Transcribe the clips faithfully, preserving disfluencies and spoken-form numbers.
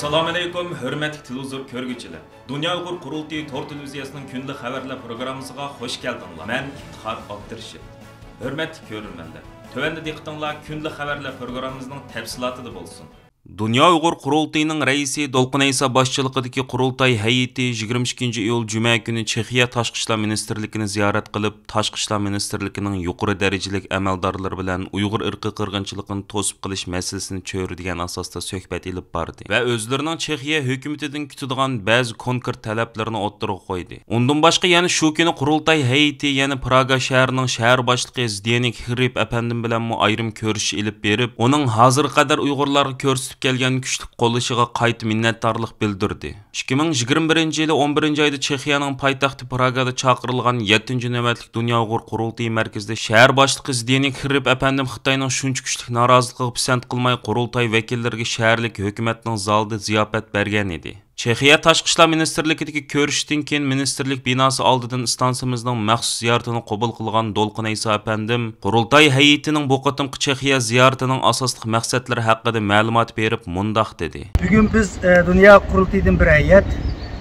ئەسسالامۇئەلەيكۇم، ھۆرمەتلىك تېلېۋىزور كۆرگۈچىلەر! دۇنيا ئۇيغۇر قۇرۇلتىيى تور تېلېۋىزىيەسىنىڭ كۈندىلىك خەۋەرلەر پروگراممىسىغا خۇش كەلدىڭلار. مەن ئىپتىخار ئابدۇرېشىت. ھۆرمەتلىك كۆرۈرمەنلەر، تۆۋەندە دىققىتىڭلار كۈندىلىك خەۋەرلەر پروگراممىمىزنىڭ تەپسىلاتىدا بولسۇن. دۇنيا ئۇيغۇر قۇرۇلتىيىنىڭ رەئىسى دولقۇن ئەيسا باشچىلىقىدىكى قۇرۇلتاي ھەيئىتى يىگىرمە ئىككىنچى ئىيۇل جۈمە كۈنى چېخىيە تاشقى ئىشلار مىنىستىرلىكىنى زىيارەت قىلىپ، تاشقى ئىشلار مىنىستىرلىكىنىڭ يۇقىرى دەرىجىلىك ئەمەلدارلىرى بىلەن ئۇيغۇر ئىرقىي قىرغىنچىلىقىنى توسۇپ قېلىش مەسىلىسىنى چۆرىدىگەن ئاساستا سۆھبەت ئېلىپ باردى ۋە ئۆزلىرىنىڭ چېخىيە ھۆكۈمىتىدىن كۈتىدىغان بەزى كونكرېت تەلەپلىرىنى ئوتتۇرىغا قويدى. ئۇندىن باشقا يەنە شۇ كۈنى قۇرۇلتاي ھەيئىتى يەنە پراگا شەھىرىنىڭ شەھەر باشلىقى زدېنىك خىرىپ ئەپەندىم بىلەنمۇ ئايرىم كۆرۈشۈش ئېلىپ بېرىپ، ئۇنىڭ ھازىرغا قەدەر ئۇيغۇرلارغا كۆرسىتىپ كەلگەن كۈچلۈك قوللىشىغا قايتا مىننەتدارلىق بىلدۈردى. ئىككى مىڭ يىگىرمە بىرىنچى يىلى ئون بىرىنچى ئايدا چېخىيەنىڭ پايتەختى پراگادا چاقىرىلغان يەتتىنچى نۆۋەتلىك دۇنيا ئۇيغۇر قۇرۇلتىيى مەركىزىدە شەھەر باشلىقى زدېنىك خىرىپ ئەپەندىم خىتاينىڭ شۇنچە كۈچلۈك نارازىلىقىغا پىسەنت قىلماي، قۇرۇلتاي ۋەكىللىرىگە شەھەرلىك ھۆكۈمەتنىڭ زالىدا زىياپەت بەرگەن ئىدى. چېخىيە تاشقى ئىشلار مىنىستىرلىكىدىكى كۆرۈشتىن كېيىن، مىنىستىرلىك بىناسى ئالدىدىن ئىستانسىمىزنىڭ مەخسۇس زىيارىتىنى قوبۇل قىلغان دولقۇن ئەيسا ئەپەندىم، قۇرۇلتاي ھەيئىتىنىڭ بۇ قېتىمقى چېخىيە زىيارىتىنىڭ ئاساسلىق مەقسەتلىرى ھەققىدە مەلۇمات بېرىپ، مۇنداق دېدى. بۈگۈن بىز، ئە، دۇنيا قۇرۇلتىيىدىن بىر ھەيئەت،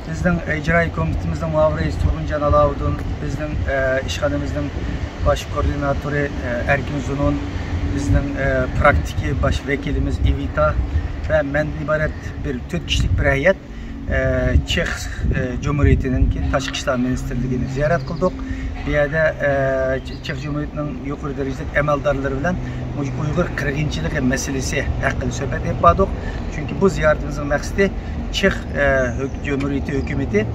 بىزنىڭ ئىجرائىيە كومىتېتىمىزنىڭ مۇئاۋىن رەئىسى تۇرغۇنجان ئالاۋۇدۇن، بىزنىڭ، ئە، ئىشخانىمىزنىڭ باش كوئوردىناتورى، ئە، ئەركىن زۇنۇن، بىزنىڭ، ئە، پراكتىكى باش ۋەكىلىمىز ئېۋىتا ۋە مەندىن ئىبارەت بىر تۆت كىشىلىك بىر ھەيئەت، ئە، چېخ، ئە، جۇمھۇرىيىتىنىڭكى تاشقى ئىشلار مىنىستىرلىكىنى زىيارەت قىلدۇق. بۇ يەردە، ئە، چ-، چېخ جۇمھۇرىيىتىنىڭ يۇقىرى دەرىجىلىك ئەمەلدارلىرى بىلەن مۇشۇ ئۇيغۇر قىرغىنچىلىقى مەسىلىسى ھەققىدە سۆھبەت ئېلىپ باردۇق. چۈنكى بۇ زىيارىتىمىزنىڭ مەقسىتى چېخ، ئە، ھۆك-، جۇمھۇرىيىتى ھۆكۈمىتى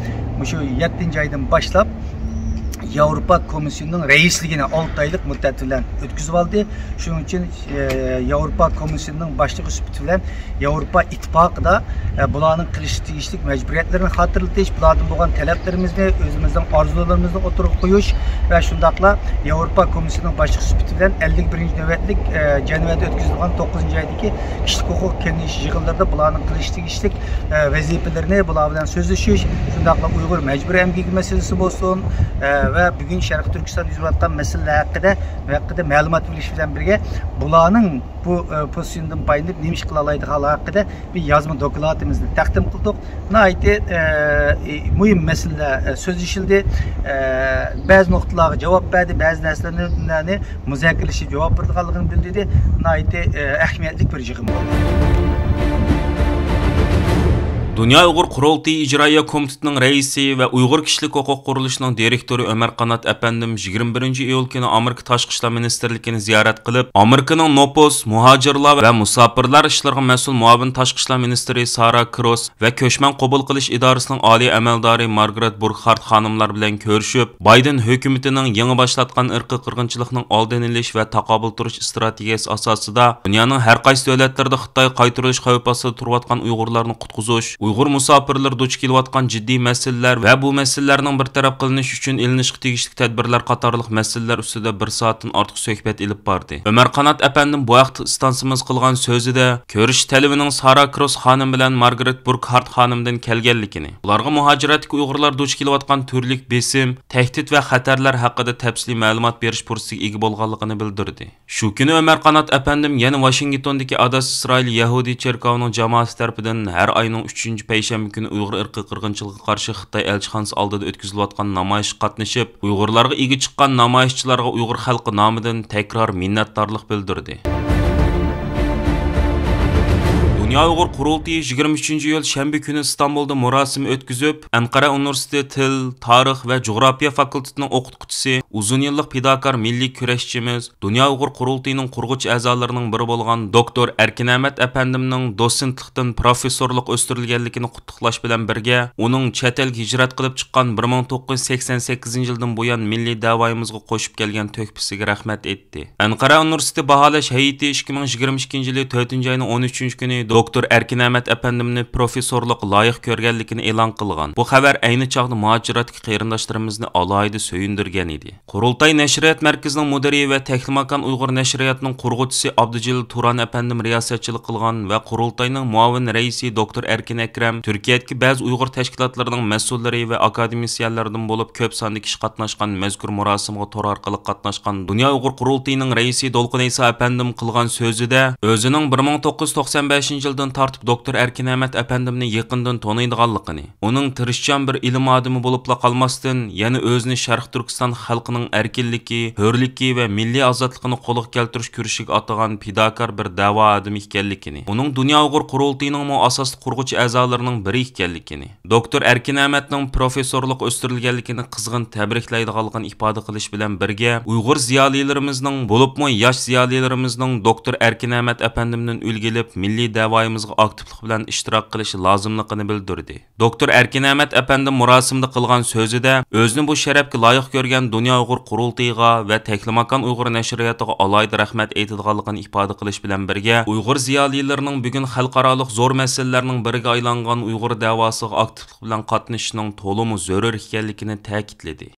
مۇشۇ يەتتىنچى ئايدىن باشلاپ ياۋروپا كومىسسىيونىنىڭ رەئىسلىكىنى ئالتە ئايلىق مۇددەت بىلەن ئۆتكۈزۈۋالدى. شۇنىڭ ئۈچۈن، ئە، ياۋروپا كومىسسىيونىنىڭ باشلىقى سۈپىتى بىلەن ياۋروپا ئىتتىپاقىدا، ئە، بۇلارنىڭ قىلىشقا تېگىشلىك مەجبۇرىيەتلىرىنى خاتىرىلىتىش، بۇلاردىن بولغان تەلەپلىرىمىزنى، ئۆزىمىزنىڭ ئارزۇلىرىمىزنى ئوتتۇرىغا قويۇش ۋە شۇنداقلا ياۋروپا كومىسسىيىسىنىڭ باشلىقى سۈپىتى بىلەن ئەللىك بىرىنچى نۆۋەتلىك، ئە، جەنۋەدە ئۆتكۈزۈلگەن توققۇزىنچى ئايدىكى كىشىلىك ھوقۇق كېڭىشى يىغىنلىرىدا بۇلارنىڭ قىلىشقا تېگىشلىك، ئە، ۋەزىپىلىرىنى بۇلار بىلەن سۆزلىشىش، شۇنداقلا ئۇيغۇر مەجبۇرىي ئەمگىكى مەسىلىسى بولسۇن، ئە، ۋە بۈگۈن شەرقىي تۈركىستاندا يۈز بېرىۋاتقان مەسىلىلەر ھەققىدە، ھەققىدە مەلۇمات بېرىش بىلەن بىرگە، بۇلارنىڭ بۇ، ئە، پوزىتسىيىدىن پايدىلىنىپ نېمە ئىش قىلالايدىغانلىقى ھەققىدە بىر يازما دوكلاتىمىزنى تەقدىم قىلدۇق. ناھايىتى، ئە، مۇھىم مەسىلىلەر، ئە، سۆزلىشىلدى. ئە، بەزى نۇقتىلارغا جاۋاب بەردى، بەزى نەرسىلەرنى مۇزاكىرىلىشىپ جاۋاب بېرىدىغانلىقىنى بىلدۈردى. ناھايىتى، ئە، ئەھمىيەتلىك بىر يىغىن بولدى. دۇنيا ئۇيغۇر قۇرۇلتىيى ئىجرائىيە كومىتېتىنىڭ رەئىسى ۋە ئۇيغۇر كىشىلىك ھوقۇق قۇرۇلۇشىنىڭ دىرېكتورى ئۆمەر قانات ئەپەندىم يىگىرمە بىرىنچى ئىيۇل كۈنى ئامېرىكا تاشقى ئىشلار مىنىستىرلىكىنى زىيارەت قىلىپ، ئامېرىكىنىڭ نوپۇس، مۇھاجىرلار ۋە مۇساپىرلار ئىشلىرىغا مەسئۇل مۇئاۋىن تاشقى ئىشلار مىنىستىرى سارا كروس ۋە كۆچمەن قوبۇل قىلىش ئىدارىسىنىڭ ئالىي ئەمەلدارى مارگرېت بۇرخارت خانىملار بىلەن كۆرۈشۈپ، بايدېن ھۆكۈمىتىنىڭ يېڭى باشلاتقان ئىرقىي قىرغىنچىلىقنىڭ ئالدىنى ئېلىش ۋە تاقابىل تۇرۇش ئىستراتېگىيەسى ئاساسىدا دۇنيانىڭ ھەر قايسى دۆلەتلىرىدە خىتايغا قايتۇرۇلۇش خەۋپى ئاستىدا تۇرۇۋاتقان ئۇيغۇرلارنى قۇتقۇزۇش، ئۇيغۇر مۇساپىرلىرى دۇچ كېلىۋاتقان جىددىي مەسىلىلەر ۋە بۇ مەسىلىلەرنىڭ بىر تەرەپ قىلىنىشى ئۈچۈن ئېلىنىشقا تېگىشلىك تەدبىرلەر قاتارلىق مەسىلىلەر ئۈستىدە بىر سائەتتىن ئارتۇق سۆھبەت ئېلىپ باردى. ئۆمەر قانات ئەپەندىم بۇ ھەقتە ئىستانسىمىز قىلغان سۆزىدە، كۆرۈشۈش تەلىپىنىڭ سارا كروس خانىم بىلەن مارگرېت بۇركھارت خانىمدىن كەلگەنلىكىنى، ئۇلارغا مۇھاجىرەتتىكى ئۇيغۇرلار دۇچ كېلىۋاتقان تۈرلۈك بېسىم، تەھدىت ۋە خەتەرلەر ھەققىدە تەپسىلىي مەلۇمات بېرىش پۇرسىتىگە ئىگە بولغانلىقىنى بىلدۈردى. شۇ كۈنى ئۆمەر قانات ئەپەندىم يەنە ۋاشىنگتوندىكى ئاداس ئىسرائىل يەھۇدىي چېركاۋىنىڭ جامائىتى تەرىپىدىن ھەر ئاينىڭ ئۈچىنچى پەيشەنبە كۈنى ئۇيغۇر ئىرقىي قىرغىنچىلىقىغا قارشى خىتاي ئەلچىخانىسى ئالدىدا ئۆتكۈزۈلۈۋاتقان نامايىشقا قاتنىشىپ، ئۇيغۇرلارغا ئىگە چىققان نامايىشچىلارغا ئۇيغۇر خەلقى نامىدىن تەكرار مىننەتدارلىق بىلدۈردى. دۇنيا ئۇيغۇر قۇرۇلتىيى يىگىرمە ئۈچىنچى ئىيۇل شەنبە كۈنى ئىستانبۇلدا مۇراسىم ئۆتكۈزۈپ، ئەنقەرە ئۇنىۋېرسىتېتى تىل، تارىخ ۋە جۇغراپىيە فاكۇلتېتىنىڭ ئوقۇتقۇچىسى، ئۇزۇن يىللىق پىداكار مىللىي كۈرەشچىمىز، دۇنيا ئۇيغۇر قۇرۇلتىيىنىڭ قۇرغۇچى ئەزالىرىنىڭ بىرى بولغان دوكتور ئەركىن ئەمەت ئەپەندىمنىڭ دوتسېنتلىقتىن پروفېسسورلۇققا ئۆستۈرۈلگەنلىكىنى قۇتلۇقلاش بىلەن بىرگە، ئۇنىڭ چەت ئەلگە ھىجرەت قىلىپ چىققان بىر مىڭ توققۇز يۈز سەكسەن سەككىزىنچى يىلدىن بۇيان مىللىي دەۋايىمىزغا قوشۇپ كەلگەن تۆھپىسىگە رەھمەت ئېيتتى. ئەنقەرە ئۇنىۋېرسىتېتى باھالاش ھەيئىتى ئىككى مىڭ يىگىرمە ئىككىنچى يىلى تۆتىنچى ئاينىڭ ئون ئۈچىنچى كۈنى دوكتور ئەركىن ئەمەت ئەپەندىمنى پروفېسسورلۇققا لايىق كۆرگەنلىكىنى ئېلان قىلغان. بۇ خەۋەر ئەينى چاغدا مۇھاجىرەتتىكى قېرىنداشلىرىمىزنى ئالاھىدە سۆيۈندۈرگەن ئىدى. قۇرۇلتاي نەشرىيات مەركىزىنىڭ مۇدىرى ۋە تەكلىماكان ئۇيغۇر نەشرىياتىنىڭ قۇرغۇچىسى ئابدۇجېلىل تۇران ئەپەندىم رىياسەتچىلىك قىلغان ۋە قۇرۇلتاينىڭ مۇئاۋىن رەئىسى دوكتور ئەركىن ئەكرەم تۈركىيەدىكى بەزى ئۇيغۇر تەشكىلاتلىرىنىڭ مەسئۇللىرى ۋە ئاكادېمىسىيەنلىرىدىن بولۇپ كۆپ ساندىكى كىشى قاتناشقان مەزكۇر مۇراسىمغا تور ئارقىلىق قاتناشقان دۇنيا ئۇيغۇر قۇرۇلتىيىنىڭ رەئىسى دولقۇن ئەيسا ئەپەندىم قىلغان سۆزىدە، ئۆزىنىڭ بىر مىڭ توققۇز يۈز توقسان بەشىنچى يىلدىن تارتىپ دوكتور ئەركىن ئەمەت ئەپەندىمنى يېقىندىن تونۇيدىغانلىقىنى، ئۇنىڭ تىرىشچان بىر ئىلىم ئادىمى بولۇپلا قالماستىن، يەنە ئۆزىنى شەرقىي تۈركىستان خەلقىنىڭ ئەركىنلىكى، ھۆرلۈكى ۋە مىللىي ئازادلىقىنى قولغا كەلتۈرۈش كۈرىشىگە ئاتىغان پىداكار بىر دەۋا ئادىمى ئىكەنلىكىنى، ئۇنىڭ دۇنيا ئۇيغۇر قۇرۇلتىيىنىڭمۇ ئاساسلىق قۇرغۇچى ئەزالىرىنىڭ بىرى ئىكەنلىكىنى، دوكتور ئەركىن ئەمەتنىڭ پروفېسسورلۇق ئۆستۈرۈلگەنلىكىنى قىزغىن تەبرىكلەيدىغانلىقىنى ئىپادە قىلىش بىلەن بىرگە، ئۇيغۇر زىيالىيلىرىمىزنىڭ، بولۇپمۇ ياش زىيالىيلىرىمىزنىڭ دوكتور ئەركىن ئەمەت ئەپەندىمدىن ئۈلگە ئېلىپ، مىللىي دەۋايىمىزغا ئاكتىپلىق بىلەن ئىشتىراك قىلىشى لازىملىقىنى بىلدۈردى. دوكتور ئەركىن ئەمەت ئەپەندىم مۇراسىمدا قىلغان سۆزىدە، ئۆزىنى بۇ شەرەپكە لايىق كۆرگەن دۇنيا ئۇيغۇر قۇرۇلتىيىغا ۋە تەكلىماكان ئۇيغۇر نەشرىياتىغا ئالاھىدە رەھمەت ئېيتىدىغانلىقىنى ئىپادە قىلىش بىلەن بىرگە، ئۇيغۇر زىيالىيلىرىنىڭ بۈگۈن خەلقئارالىق زور مەسىلىلەرنىڭ بىرىگە ئايلانغان ئۇيغۇر دەۋاسىغا ئاكتىپلىق بىلەن قاتنىشىشنىڭ تولىمۇ زۆرۈر ئىكەنلىكىنى تەكىتلىدى.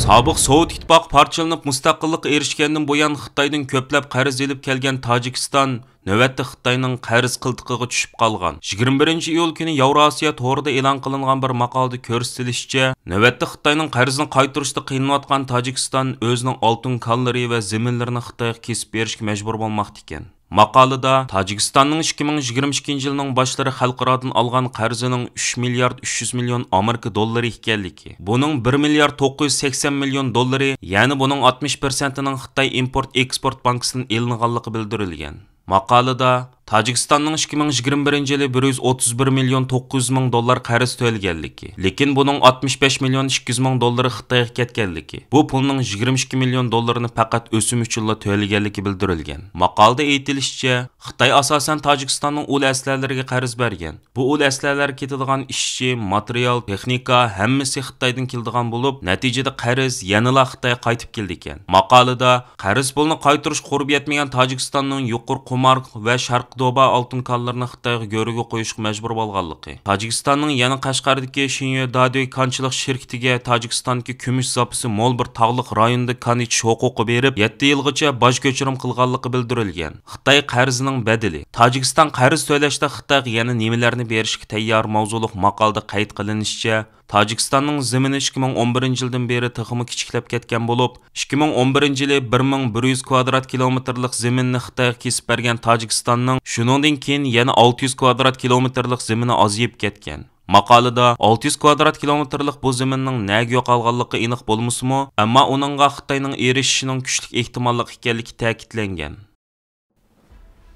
سابىق سوۋېت ئىتتىپاقى پارچىلىنىپ مۇستەقىللىققا ئېرىشكەندىن بۇيان، خىتايدىن كۆپلەپ قەرز ئېلىپ كەلگەن تاجىكىستان نۆۋەتتە خىتاينىڭ قەرز قىلتىقىغا چۈشۈپ قالغان. يىگىرمە بىرىنچى ئىيۇل كۈنى ياۋراسىيا تورىدا ئېلان قىلىنغان بىر ماقالىدە كۆرسىتىلىشىچە، نۆۋەتتە خىتاينىڭ قەرزىنى قايتۇرۇشتا قىينىلىۋاتقان تاجىكىستان ئۆزىنىڭ ئالتۇن كانلىرى ۋە زېمىنلىرىنى خىتايغا كېسىپ بېرىشكە مەجبۇر بولماقتا ئىكەن. ماقالىدە تاجىكىستاننىڭ ئىككى مىڭ يىگىرمە ئىككىنچى يىلنىڭ باشلىرى خەلقئارادىن ئالغان قەرزىنىڭ ئۈچ مىليارد ئۈچ يۈز مىليون ئامېرىكا دوللىرى ئىكەنلىكى، بۇنىڭ بىر مىليارد توققۇز يۈز سەكسەن مىليون دوللىرى، يەنى بۇنىڭ ئاتمىش پىرسەنتىنىڭ خىتاي ئىمپورت ئېكسپورت بانكىسىدىن ئېلىنغانلىقى بىلدۈرۈلگەن. ماقالىدە تاجىكىستاننىڭ ئىككى مىڭ يىگىرمە بىرىنچى يىلى بىر يۈز ئوتتۇز بىر مىليون توققۇز يۈز مىڭ دوللار قەرز تۆلىگەنلىكى، لېكىن بۇنىڭ ئاتمىش بەش مىليون ئىككى يۈز مىڭ دوللىرى خىتايغا كەتكەنلىكى، بۇ پۇلنىڭ يىگىرمە ئىككى مىليون دوللىرىنى پەقەت ئۆسۈم ئۈچۈنلا تۆلىگەنلىكى بىلدۈرۈلگەن. ماقالىدە ئېيتىلىشىچە، خىتاي ئاساسەن تاجىكىستاننىڭ ئۇل ئەسلىھەلىرىگە قەرز بەرگەن. بۇ ئۇل ئەسلىھەلەرگە كېتىدىغان ئىشچى، ماتېرىيال، تېخنىكا ھەممىسى خىتايدىن كېلىدىغان بولۇپ، نەتىجىدە قەرز يەنىلا خىتايغا قايتىپ كېلىدىكەن. ماقالىدە قەرز پۇلنى قايتۇرۇش قۇربى يەتمىگەن تاجىكىستاننىڭ يۇقىرى قۇمار ۋە شەرقىي دوبا ئالتۇن كانلىرىنى خىتايغا گۆرۈگە قويۇشقا مەجبۇر بولغانلىقى، تاجىكىستاننىڭ يەنە قەشقەردىكى شىنيۆ دادۆي كانچىلىق شىركىتىگە تاجىكىستاندىكى كۈمۈش زاپىسى مول بىر تاغلىق رايوندا كان ئېچىش ھوقۇقى بېرىپ، يەتتە يىلغىچە باج كۆچۈرۈم قىلغانلىقى بىلدۈرۈلگەن. خىتاي قەرزىنىڭ بەدىلى. تاجىكىستان قەرز تۆلەشتە خىتايغا يەنە نېمىلەرنى بېرىشكە تەييار ماۋزۇلۇق ماقالىدە قەيت قىلىنىشىچە، تاجىكىستاننىڭ زېمىنى ئىككى مىڭ ئون بىرىنچى يىلدىن بېرى تېخىمۇ كىچىكلەپ كەتكەن بولۇپ، ئىككى مىڭ ئون بىرىنچى يىلى بىر مىڭ بىر يۈز كۋادرات كىلومېتىرلىق زېمىننى خىتايغا كېسىپ بەرگەن تاجىكىستاننىڭ شۇنىڭدىن كېيىن يەنە ئالتە يۈز كۋادرات كىلومېتىرلىق زېمىنى ئازىيىپ كەتكەن. ماقالىدا ئالتە يۈز كۋادرات كىلومېتىرلىق بۇ زېمىننىڭ نەگە يوقالغانلىقى ئېنىق بولمىسىمۇ، ئەمما ئۇنىڭغا خىتاينىڭ ئېرىشىشىنىڭ كۈچلۈك ئېھتىماللىق ئىكەنلىكى تەكىتلەنگەن.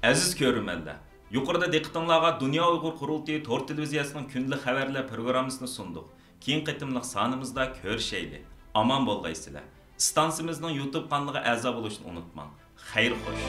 ئەزىز كۆرۈرمەنلەر، يۇقىرىدا دىققىتىڭلارغا دۇنيا ئۇيغۇر قۇرۇلتىيى تور تېلېۋىزىيەسىنىڭ كۈندىلىك خەۋەرلەر پروگراممىسىنى سۇندۇق. كېيىنكى قېتىملىق سانىمىزدا كۆرۈشەيلى. ئامان بولغايسىلەر. ئىستانسىمىزنىڭ يۇتۇب قانىلىغا ئەزا بولۇشنى ئۇنتۇماڭ. خەير خوش.